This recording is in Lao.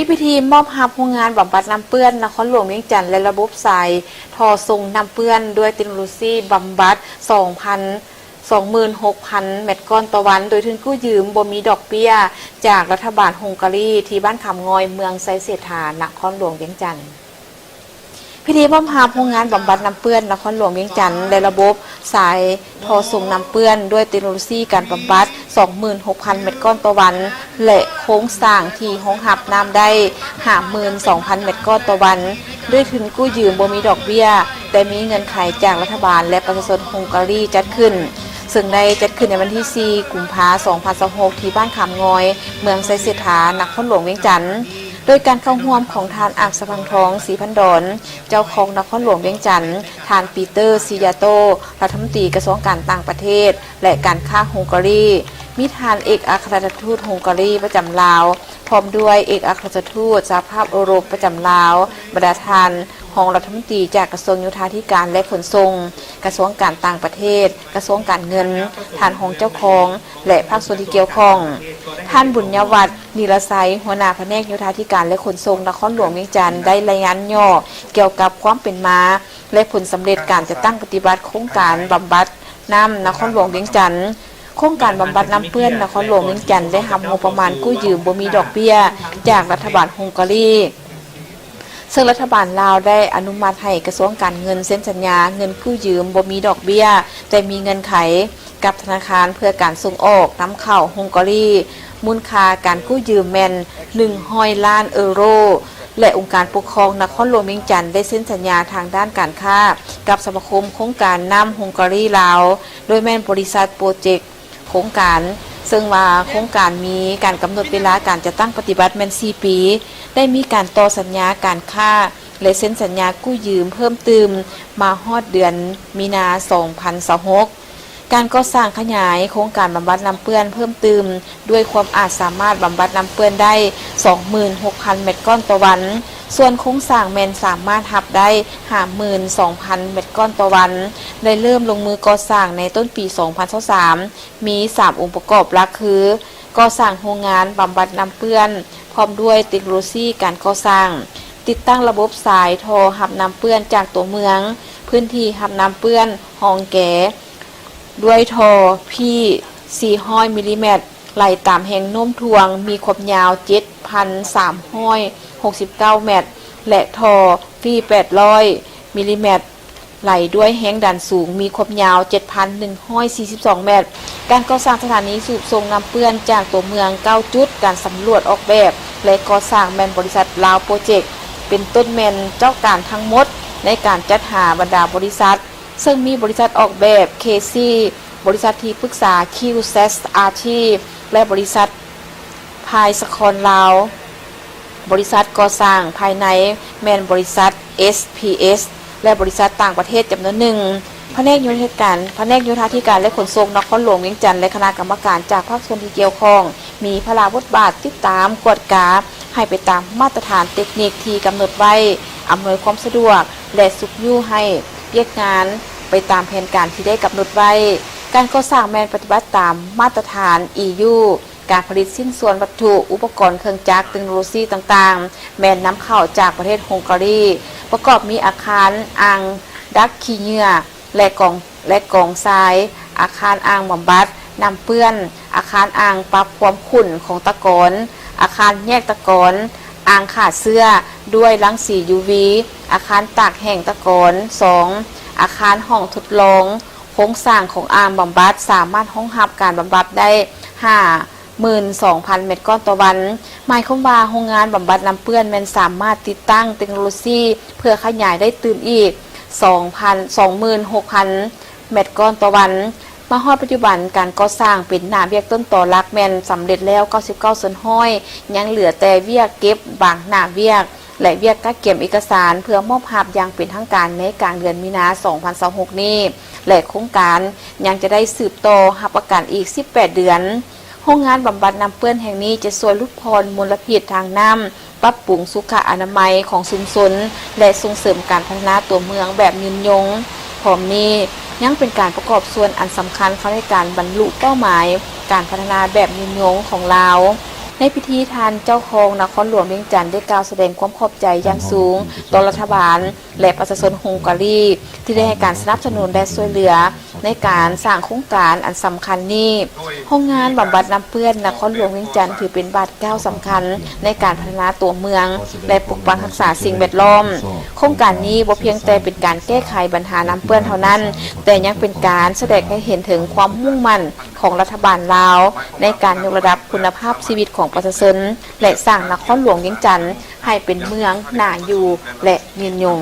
ມີພິທີມອບຮັບໂຮງງານບຳບັດນ້ຳເປື້ອນນະຄອນຫຼວງວຽງຈັນ ແລະ ລະບົບສາຍທໍ່ສົ່ງນ້ຳເປື້ອນດ້ວຍເຕັກໂນໂລຊີບຳບັດ ສອງພັນ ສອງໝື່ນຫົກພັນແມັດກ້ອນຕໍ່ວັນ ໂດຍທຶນກູ້ຢືມບໍ່ມີດອກເບ້ຍ ຈາກລັດຖະບານຮົງກາຣີ ທີ່ບ້ານຄຳງອຍ ເມືອງໄຊເສດຖາ ນະຄອນຫຼວງວຽງຈັນ. ພິທີມອບຮັບໂຮງງານບຳບັດນ້ຳເປື້ອນນະຄອນຫຼວງວຽງຈັນ ແລະ ລະບົບສາຍທໍ່ສົ່ງນ້ຳເປື້ອນດ້ວຍເຕັກໂນໂລຊີການບຳບັດ ສອງໝື່ນຫົກພັນແມັດກ້ອນຕໍ່ວັນ ແລະ ໂຄງສ້າງທີ່ຮອງຮັບນ້ຳໄດ້ ຫ້າໝື່ນສອງພັນແມັດກ້ອນຕໍ່ວັນ ດ້ວຍທຶນກູ້ຢືມບໍ່ມີດອກເບ້ຍ ແຕ່ມີເງື່ອນໄຂຈາກລັດຖະບານ ແລະ ປະຊາຊົນຮົງກາຣີຈັດຂຶ້ນ, ເຊິ່ງໄດ້ຈັດຂຶ້ນໃນວັນທີສີ່ ກຸມພາ ສອງພັນຊາວຫົກ ທີ່ບ້ານຄຳງອຍ ເມືອງໄຊເສດຖາ ນະຄອນຫຼວງວຽງຈັນ. ໂດຍການເຂົ້າຮ່ວມຂອງທ່ານ ອາກສະພັງທອງ ສີພັນດອນ ເຈົ້າຄອງນະຄອນຫຼວງວຽງຈັນ, ທ່ານ ປີເຕີ ຊີຢາໂຕ ລັດຖະມົນຕີກະຊວງການຕ່າງປະເທດ ແລະ ການຄ້າຮົງກາຣີ, ມີທ່ານເອກອັກຄະລັດຖະທູດຮົງກາຣີປະຈຳລາວ ພ້ອມດ້ວຍເອກອັກຄະລັດຖະທູດສະຫະພາບເອີຣົບປະຈຳລາວ, ບັນດາທ່ານຮອງລັດຖະມົນຕີຈາກກະຊວງໂຍທາທິການ ແລະ ຂົນສົ່ງ, ກະຊວງການຕ່າງປະເທດ, ກະຊວງການເງິນ, ທ່ານຮອງເຈົ້າຄອງ ແລະ ພາກສ່ວນທີ່ກ່ຽວຂ້ອງ. ທ່ານ ບຸນຍະວັດ ນີລະໄຊ ຫົວໜ້າພະແນກໂຍທາທິການ ແລະ ຂົນສົ່ງນະຄອນຫຼວງວຽງຈັນ ໄດ້ລາຍງານຫຍໍ້ກ່ຽວກັບຄວາມເປັນມາ ແລະ ຜົນສຳເລັດການຈັດຕັ້ງປະຕິບັດໂຄງການບຳບັດນ້ຳນະຄອນຫຼວງວຽງຈັນ. ໂຄງການບຳບັດນ້ຳເປື້ອນນະຄອນຫຼວງວຽງຈັນ ໄດ້ຮັບງົບປະມານກູ້ຢືມບໍ່ມີດອກເບ້ຍ ຈາກລັດຖະບານຮົງກາຣີ, ເຊິ່ງລັດຖະບານລາວໄດ້ອະນຸມັດໃຫ້ກະຊວງການເງິນເຊັນສັນຍາເງິນກູ້ຢືມບໍ່ມີດອກເບ້ຍ ແຕ່ມີເງື່ອນໄຂກັບທະນາຄານເພື່ອການສົ່ງອອກນຳເຂົ້າຮົງກາຣີ, ມູນຄ່າການກູ້ຢືມແມ່ນ ໜຶ່ງຮ້ອຍລ້ານເອີໂຣ ແລະ ອົງການປົກຄອງນະຄອນຫຼວງວຽງຈັນ ໄດ້ເຊັນສັນຍາທາງດ້ານການຄ້າກັບສະມາຄົມໂຄງການນ້ຳຮົງກາຣີລາວ, ໂດຍແມ່ນບໍລິສັດໂປຣເຈັກໂຄງການ, ເຊິ່ງວ່າໂຄງການມີການກຳນົດເວລາການຈັດຕັ້ງປະຕິບັດແມ່ນສີ່ປີ, ໄດ້ມີການຕໍ່ສັນຍາການຄ້າ ແລະ ເຊັນສັນຍາກູ້ຢືມເພີ່ມຕື່ມມາຮອດເດືອນມີນາ ສອງພັນຊາວຫົກ. ການກໍ່ສ້າງຂະຫຍາຍໂຄງການບຳບັດນ້ຳເປື້ອນເພີ່ມຕື່ມ ດ້ວຍຄວາມອາດສາມາດບຳບັດນ້ຳເປື້ອນໄດ້ ສອງໝື່ນຫົກພັນແມັດກ້ອນຕໍ່ວັນ, ສ່ວນໂຄງສ້າງແມ່ນສາມາດຮັບໄດ້ ຫ້າໝື່ນສອງພັນແມັດກ້ອນຕໍ່ວັນ, ໄດ້ເລີ່ມລົງມືກໍ່ສ້າງໃນຕົ້ນປີສອງພັນຊາວສາມ, ມີສາມອົງປະກອບຫຼັກຄື ກໍ່ສ້າງໂຮງງານບຳບັດນ້ຳເປື້ອນ ພ້ອມດ້ວຍເຕັກໂນໂລຊີການກໍ່ສ້າງ, ຕິດຕັ້ງລະບົບສາຍທໍ່ຮັບນ້ຳເປື້ອນຈາກຕົວເມືອງ, ພື້ນທີ່ຮັບນ້ຳເປື້ອນຮ່ອງແກ ດ້ວຍທໍ່ພີ້ ສີ່ຮ້ອຍມິລລີແມັດ ໄຫຼຕາມແຮງໂນ້ມຖ່ວງ ມີຄວາມຍາວ ເຈັດພັນສາມຮ້ອຍຫົກສິບເກົ້າແມັດ ແລະ ທໍ່ພີ້ ແປດຮ້ອຍມິລລີແມັດ ໄຫຼດ້ວຍແຮງດັນສູງ ມີຄວາມຍາວ ເຈັດພັນໜຶ່ງຮ້ອຍສີ່ສິບສອງແມັດ. ການກໍ່ສ້າງສະຖານີສູບສົ່ງນ້ຳເປື້ອນຈາກຕົວເມືອງ ເກົ້າຈຸດ, ການສຳຫຼວດອອກແບບ ແລະ ກໍ່ສ້າງແມ່ນບໍລິສັດລາວໂປຣເຈັກ ເປັນຕົ້ນແມ່ນເຈົ້າການທັງໝົດໃນການຈັດຫາບັນດາບໍລິສັດ, ເຊິ່ງມີບໍລິສັດອອກແບບ ເຄຊີ, ບໍລິສັດທີ່ປຶກສາ ຄິວແຊດອາທີ ແລະ ບໍລິສັດພາຍສະຄອນລາວ. ບໍລິສັດກໍ່ສ້າງພາຍໃນແມ່ນບໍລິສັດ ເອສພີເອສ ແລະ ບໍລິສັດຕ່າງປະເທດຈຳນວນໜຶ່ງ. ພະແນກໂຍທາທິການ, ພະແນກໂຍທາທິການ ແລະ ຂົນສົ່ງນະຄອນຫຼວງວຽງຈັນ ແລະ ຄະນະກຳມະການຈາກພາກສ່ວນທີ່ກ່ຽວຂ້ອງ ມີພາລະບົດບາດຕິດຕາມ, ກວດກາ ໃຫ້ໄປຕາມມາດຕະຖານເຕັກນິກທີ່ກຳນົດໄວ້, ອຳນວຍຄວາມສະດວກ ແລະ ຊຸກຍູ້ໃຫ້ວຽກງານໄປຕາມແຜນການທີ່ໄດ້ກຳນົດໄວ້. ການກໍ່ສ້າງແມ່ນປະຕິບັດຕາມມາດຕະຖານ ອີຢູ. ການຜະລິດຊິ້ນສ່ວນວັດຖຸ, ອຸປະກອນເຄື່ອງຈັກ, ເຕັກໂນໂລຊີຕ່າງໆ ແມ່ນນຳເຂົ້າຈາກປະເທດຮົງກາຣີ, ປະກອບມີອາຄານອ່າງດັກຂີ້ເຫຍື້ອ ແລະ ກອງ, ແລະ ກອງຊາຍ, ອາຄານອ່າງບຳບັດນ້ຳເປື້ອນ, ອາຄານອ່າງປັບຄວາມຂຸ້ນຂອງຕະກອນ, ອາຄານແຍກຕະກອນ, ອ່າງຂ້າເຊື້ອດ້ວຍລັງສີຢູວີ, ອາຄານຕາກແຫ້ງຕະກອນ. ສອງ, ອາຄານຫ້ອງທົດລອງ. ໂຄງສ້າງຂອງອ່າງບຳບັດສາມາດຮອງຮັບການບຳບັດໄດ້ ຫ້າ ໝື່ນສອງພັນແມັດກ້ອນຕໍ່ວັນ, ໝາຍຄວາມວ່າໂຮງງານບຳບັດນ້ຳເປື້ອນແມ່ນສາມາດຕິດຕັ້ງເຕັກໂນໂລຊີເພື່ອຂະຫຍາຍໄດ້ຕື່ມອີກ ສອງພັນ ສອງໝື່ນຫົກພັນແມັດກ້ອນຕໍ່ວັນ. ມາຮອດປັດຈຸບັນ, ການກໍ່ສ້າງເປັນໜ້າວຽກຕົ້ນຕໍຫຼັກແມ່ນສຳເລັດແລ້ວ ເກົ້າສິບເກົ້າສ່ວນຮ້ອຍ, ຍັງເຫຼືອແຕ່ວຽກເກັບບາງໜ້າວຽກ ແລະ ວຽກກະກຽມເອກະສານເພື່ອມອບຮັບຢ່າງເປັນທາງການໃນກາງເດືອນມີນາ ສອງພັນຊາວຫົກນີ້ ແລະ ໂຄງການຍັງຈະໄດ້ສືບຕໍ່ຮັບປະກັນອີກສິບແປດເດືອນ. ໂຮງງານບຳບັດນ້ຳເປື້ອນແຫ່ງນີ້ຈະຊ່ວຍຫຼຸດຜ່ອນມົນລະພິດທາງນ້ຳ, ປັບປຸງສຸຂະອະນາໄມຂອງຊຸມຊົນ ແລະ ສົ່ງເສີມການພັດທະນາຕົວເມືອງແບບຍືນຍົງ. ພ້ອມນີ້ຍັງເປັນການປະກອບສ່ວນອັນສຳຄັນເຂົ້າໃນການບັນລຸເປົ້າໝາຍການພັດທະນາແບບຍືນຍົງຂອງລາວ. ໃນພິທີ ທ່ານເຈົ້າຄອງນະຄອນຫຼວງວຽງຈັນ ໄດ້ກ່າວສະແດງຄວາມຂອບໃຈຢ່າງສູງຕໍ່ລັດຖະບານ ແລະ ປະຊາຊົນຮົງກາຣີ ທີ່ໄດ້ໃຫ້ການສະໜັບສະໜູນ ແລະ ຊ່ວຍເຫຼືອໃນການສ້າງໂຄງການອັນສຳຄັນນີ້. ໂຮງງານບຳບັດນ້ຳເປື້ອນນະຄອນຫຼວງວຽງຈັນ ຖືເປັນບາດກ້າວສຳຄັນໃນການພັດທະນາຕົວເມືອງ ແລະ ປົກປັກຮັກສາສິ່ງແວດລ້ອມ. ໂຄງການນີ້ບໍ່ພຽງແຕ່ເປັນການແກ້ໄຂບັນຫານ້ຳເປື້ອນເທົ່ານັ້ນ, ແຕ່ຍັງເປັນການສະແດງໃຫ້ເຫັນເຖິງຄວາມມຸ່ງໝັ້ນຂອງລັດຖະບານລາວ ໃນການຍົກລະດັບຄຸນນະພາບຊີວິດຂອງປະຊາຊົນ ແລະ ສ້າງນະຄອນຫຼວງວຽງຈັນໃຫ້ເປັນເມືອງໜ້າຢູ່ ແລະ ຍືນຍົງ.